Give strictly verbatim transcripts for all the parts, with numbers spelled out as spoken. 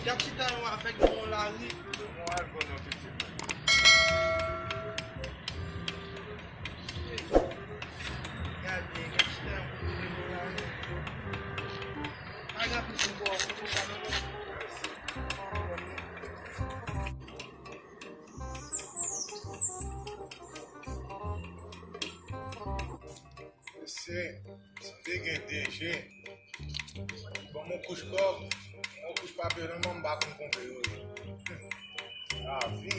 Y ap chita yo avèk nan yon lari. Yon albòm nan pitit. Gade, y ap chita yo avèk nan yon lari. Pa gen anpil sou bò, sou bò, pa nan bò. Mesye, sanble gen denje. Ban m yon kouch kòb, yon kouch papye, non, m pa konn konbe yo ye. Lavi.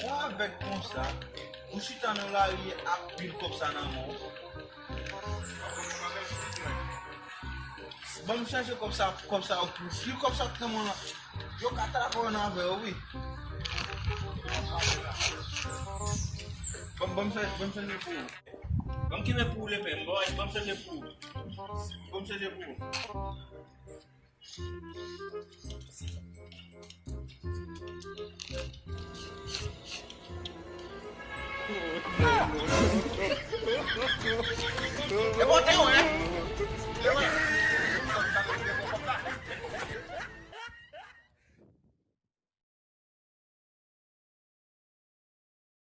Bon, avèk konsa, ou chita nan lari ak pil kòb sa nan men w. Ban m chanje kòb sa, kòb sa yo pou, si kòb sa t nan men w lan, yo ka travay ann avè w, wi. Ban, ban m chanje, ban m chanje pou ou. Ban m kenbe pou ou, lepè. Ban, ban m chanje pou ou. Ban m chanje pou ou.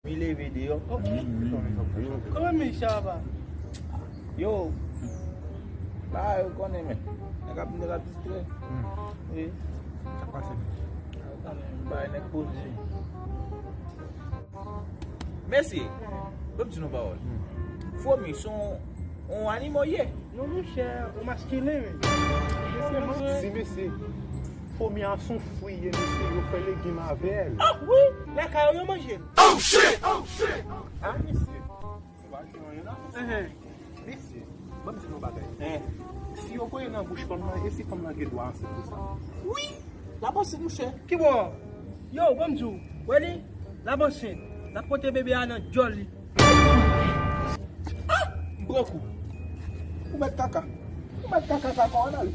Mi leve deyò. Kòman mi sa va? Yo, ba yo konnen men. Nèg ap, nèg ap distrè. Wi. Sa pase? Bay nèg poze. Mesye, ban m di nou pawòl. Fomi se yon, yon animal ye. Non, monchè, yon maskilen, wi. Mesye, mesye. Fomi a se yon fwi ye, mesye, yo fè legim avè l. Ah, wi, lakay yo, yo manje l. Oh, shit! Oh, shit! Ah, mesye. Mesye, ban m di nou bagay. Si yo voye nan bouch fanm nan, e si fanm nan gen dwa ansent tou sa? Wi, l ap ansent, monchè. Ki bò? Yo, ban m di w, wè li, l ap ansent. L ap pote bebe a nan djòl li. Ah! M pran kou. Ou mèt kaka. Ou mèt kaka, kaka, w ann ale.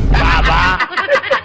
Baba!